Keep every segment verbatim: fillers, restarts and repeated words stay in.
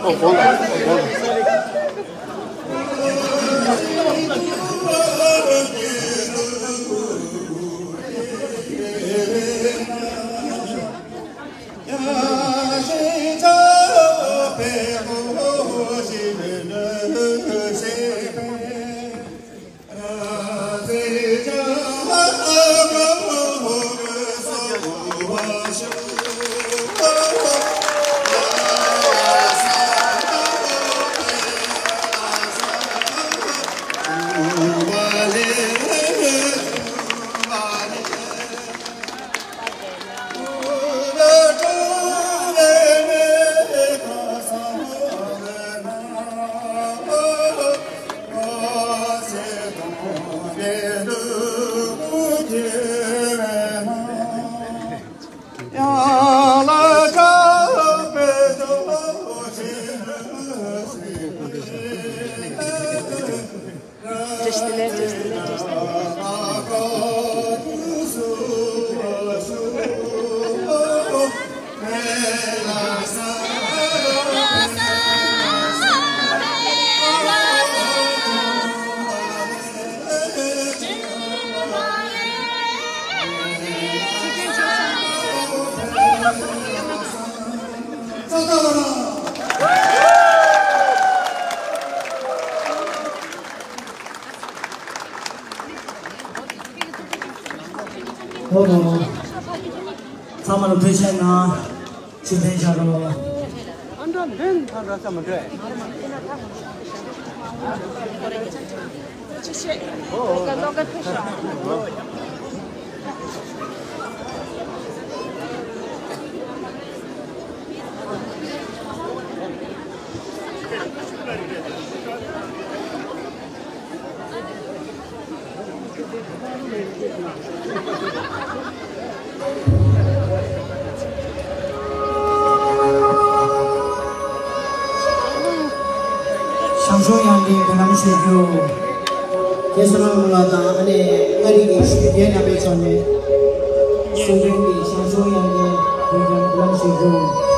བཀྲ་ཤིས་བདེ་ལེགས། བཀྲ་ཤིས་བདེ་ལེགས། བཀྲ་ཤིས་བདེ་ལེགས། ཨོ་ལོ། ཚང་མ་ལ་ཐུགས་རྗེ་གནང་། ཕྱིར་འཐེན་བྱ་རོགས། ཨ་འདྲ་ལན་ཐང་འདྲ་ཙམ་མ་འདྲ། ཞང་ཞུང་དབྱངས་ཀྱིས་འབུལ་ལམ་ཞུ་རྒྱུ། རྒན་བསོད་ནམས་ལགས་དང་ཨ་ནེ་མངའ་རིས་ཀྱི་ཞུ་རྒན་རྣམ་པའི་ཕྱོགས་ནས། གསུང་མགྲོན་གྱིས་ཞང་ཞུང་དབྱངས་ཀྱིས་འབུལ་ལམ་ཞུ་རྒྱུ།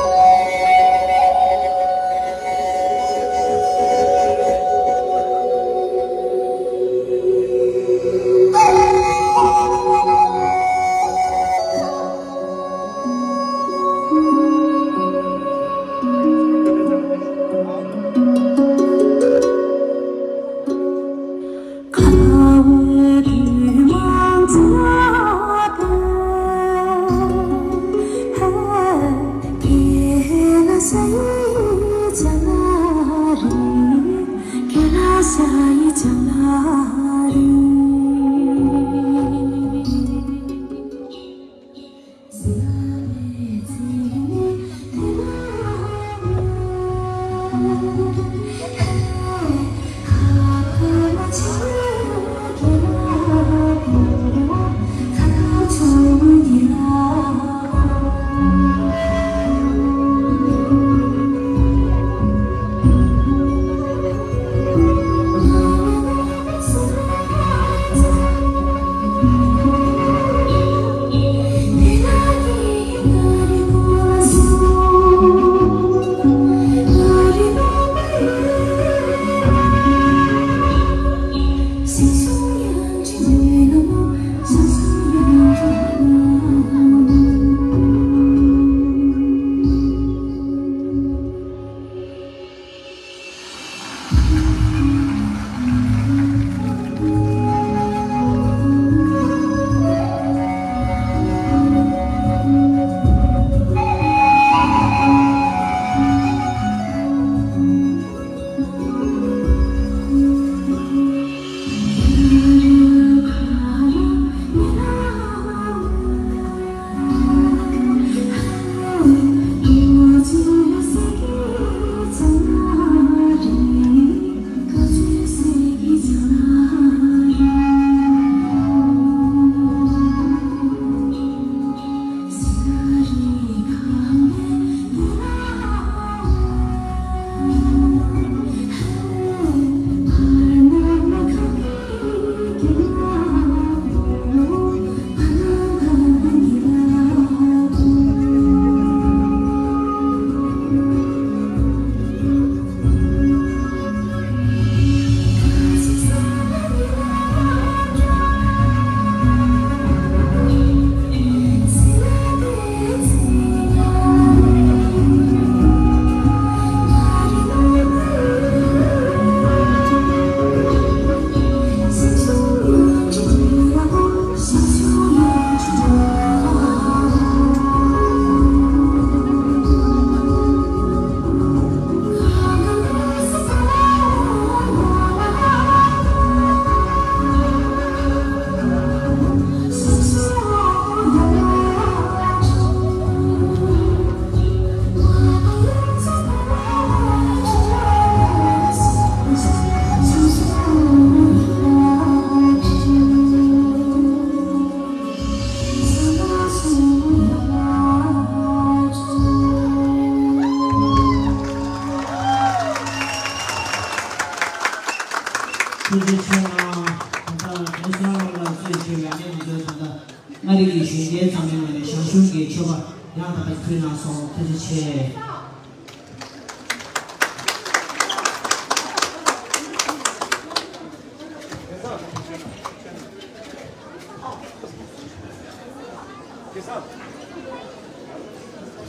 ཨ་རི་གི་གཞོན་སྐྱེས་ཚང་མའི་ངོས་ནས་ཞང་ཞུང་གི་མཆོད་པ་ཡང་དག་པར་ཕུལ་གནང་སོང་། ཐུགས་རྗེ་ཆེ།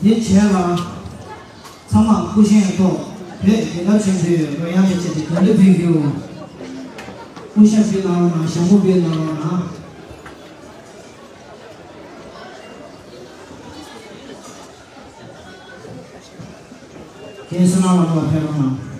དེ་རྗེས་ལ། ཚང་མ་སྐུ་བཞེངས་ཐོག་བོད་རྒྱལ་ཁབ་ཆེན་པོའི་རོལ་དབྱངས་ཀྱི་ཆེད་དུ་གདན་འདྲེན་ཕུལ་རྒྱུ། སྐུ་ཞབས་ཕུལ་གནང་རོགས་གནང་། ཞབས་འཁོར་ཕུལ་གནང་རོགས་གནང་། རྒན་བསོད་ནམས་ལགས་ཕེབས་རོགས་གནང་།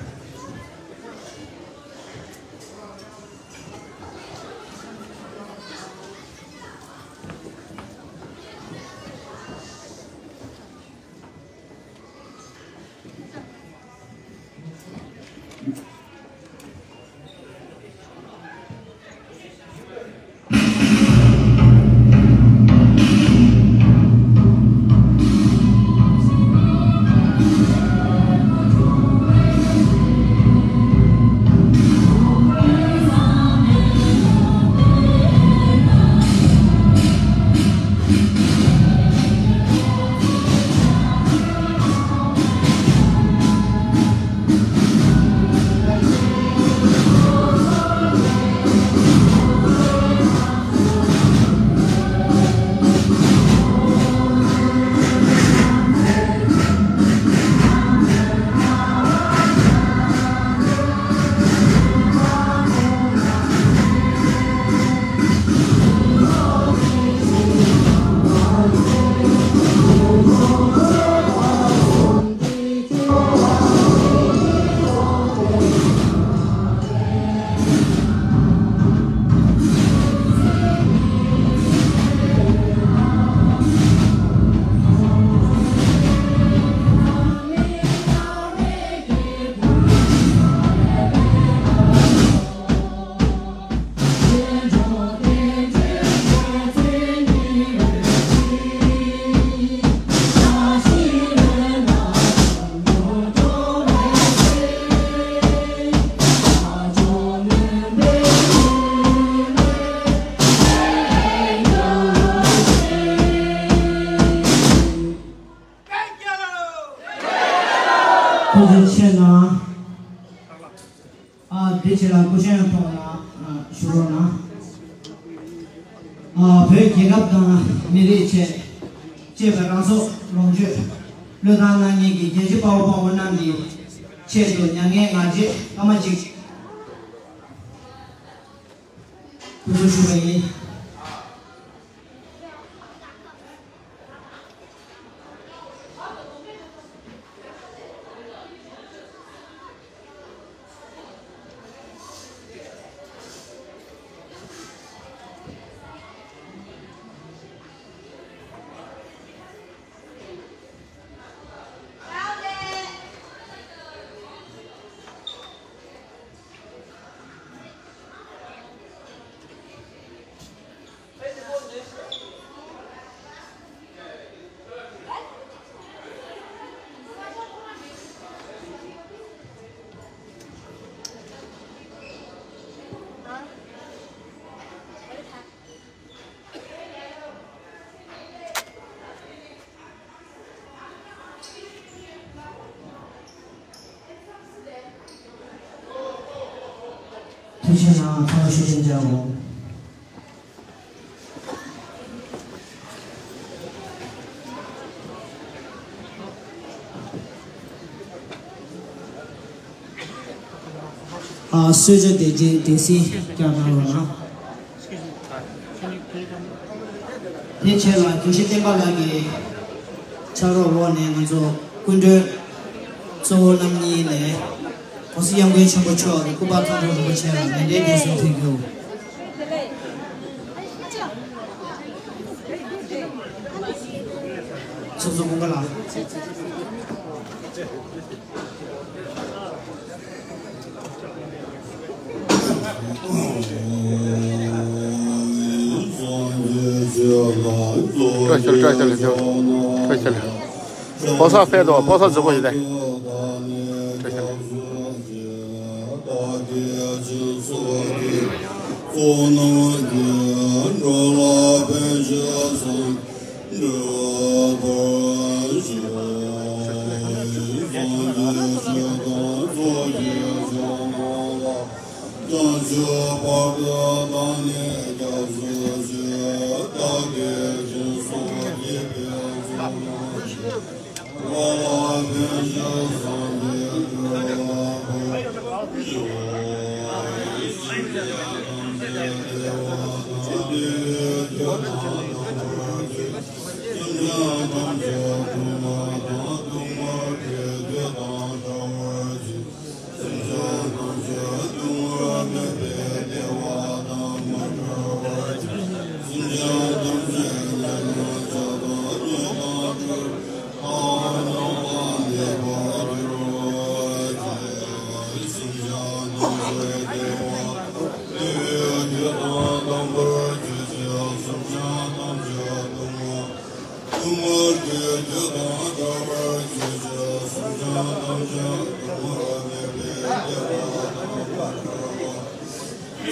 ཐུགས་རྗེ་ཆེ་གནང་། ཨ། དེ་རྗེས་ལ་སྐུ་བཞེངས་ཐོག་ལ་ཞུ་རོགས་གནང་། ཨ། བོད་རྒྱལ་ཁབ་དང་མི་རིགས་ཆེད་གཅེས་པའི་རང་སྲོག་ལོངས་སྤྱོད་བློས་བཏང་གནང་མཁན་གྱི་རྒྱལ་གཅེས་དཔའ་བོ་དཔའ་མོ་རྣམས་ཀྱི་ཆེད་དུ་མྱ་ངན་ངག་བཅད་སྐར་མ་གཅིག་དགོངས་དག་ཞུ་བ་ཡིན། ཐུགས་རྗེ་གནང་། ཐོག་ཤུགས་ཆེན་བྱའོ། ཨ། གསོལ་ཇ་དེ་རྗེས་དེ་སྲིད་བསྐྱར་གནང་རོགས་གནང་། དེ་རྗེས་ལ་དགེ་བཤེས་བསྟན་པ་ལགས་ཀྱི་ཕྱག་རོགས་འོག་ནས་ང་ཚོ་སྐུ་མགྲོན་གཙོ་བོ་རྣམ་གཉིས་ནས་༸གོང་ས་༸སྐྱབས་མགོན་ཆེན་པོ་མཆོག་གི་སྐུ་པར་མཐོང་གྲོལ་རིན་པོ་ཆེ་ལ་མཎྜལ་འདེགས་གསོལ་ཕུལ་རྒྱུ། ཚོགས་གཙོ་ཀུན་དགའ་ལགས། བཀྲ་ཤིས་བདེ་ལེགས། བཀྲ་ཤིས་བདེ་ལེགས། ཕོ་གསར་ཕེབས་འདུག་ཕོ་གསར་རྫོགས་པ་ཡིན་ད། བཀྲ་ཤིས་བདེ་ལེགས། ནང་གི་འགྲོ་ལ་ཕན་ཕྱིར་སངས་རྒྱས་ཐར་ཕྱིར། སངས་རྒྱས་ཆོས་དང་ཚོགས་ཀྱི་མཆོག་རྣམས་ལ། བྱང་ཆུབ་བར་དུ་བདག་ནི་སྐྱབས་སུ་མཆི། བདག་གིས་སྦྱིན་སོགས་བགྱིས་པའི་ཚོགས་རྣམས་ཀྱིས། འགྲོ་ལ་ཕན་ཕྱིར་སངས་རྒྱས་འགྲུབ་པར་ཤོག། སེམས་ཅན་ཐམས་ཅད་བདེ་བ་དང་བདེ་བའི་རྒྱུ་དང་ལྡན་པར་གྱུར། སེམས་ཅན་ཐམས་ཅད་སྡུག་བསྔལ་དང་སྡུག་བསྔལ་གྱི་རྒྱུ་དང་བྲལ་བར་གྱུར། སེམས་ཅན་ཐམས་ཅད་སྡུག་བསྔལ་མེད་པའི་བདེ་བ་དང་མ་བྲལ་བར་གྱུར། སེམས་ཅན་ཐམས་ཅད་ཉེ་རིང་ཆགས་སྡང་གཉིས་དང་བྲལ། ཐར་པ་ཐོབ་པར་གྱུར་ཅིག། སེམས་ཅན་ཐམས་ཅད་བདེ་བ་དང་བདེ་བའི་རྒྱུ་དང་ལྡན་པར་གྱུར་ཅིག། སེམས་ཅན་ཐམས་ཅད་སྡུག་བསྔལ་སྡུག་བསྔལ་གྱི་རྒྱུ་དང་བྲལ་བར་གྱུར་ཅིག། སེམས་ཅན་ཐམས་ཅད་སྡུག་བསྔལ་མེད་པའི་བདེ་བ་དང་མ་བྲལ་བ།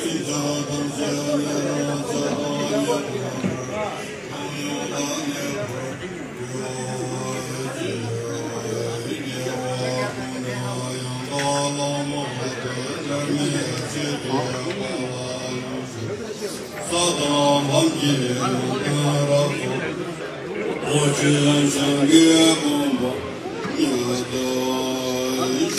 སེམས་ཅན་ཐམས་ཅད་ཉེ་རིང་ཆགས་སྡང་གཉིས་དང་བྲལ། ཐར་པ་ཐོབ་པར་གྱུར་ཅིག། དགེ་བ་འདི་ཡང་དག་བླ་མ་དང་། འབྲལ་མེད་ཆོས་ཀྱི་པཱ་ལགས་ཡོངས་སུ་གྲུབ། ས་དང་ལམ་གྱི་ཡོན་ཏན་རབ་རྫོགས། རྡོ་རྗེ་འཆང་གི་དགོངས་པ་ཉིད་ལྟར་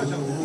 ཤོག།